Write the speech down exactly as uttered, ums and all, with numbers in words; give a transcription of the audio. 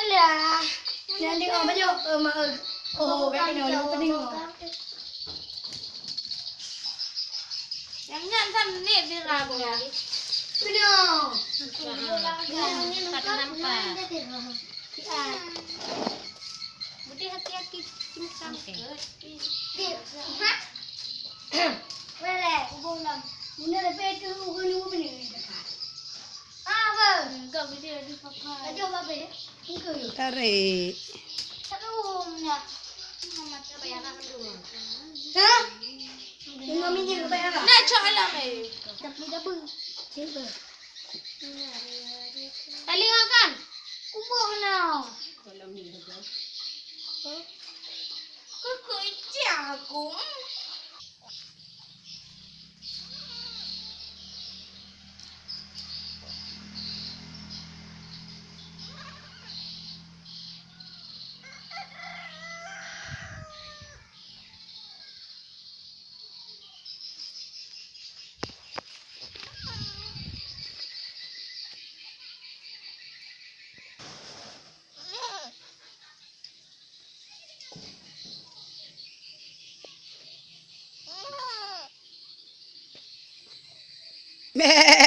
Lah. Nyan tengok baju, eh, ma-, eh, oh, kat kena, ni pening. Nyang nyan kan ni dirabnya. Penuh. Tak nampak. Budi hati-hati, cium sampai. Hah? Boleh, hubung lam. Bunda lebih tu, hubung ni, hubung ni. Ah, apa? Enggak, budi ada papa. Ada apa, ya? Enggak, ya? Tarik. Tak tahu, nak. Mama tak payah nak dulu. Hah? Nak cak alam, eh. Tapi dah ber-, dah ber-. Tali ngah kan? Kubur kena. Kau kecil aku. Meh.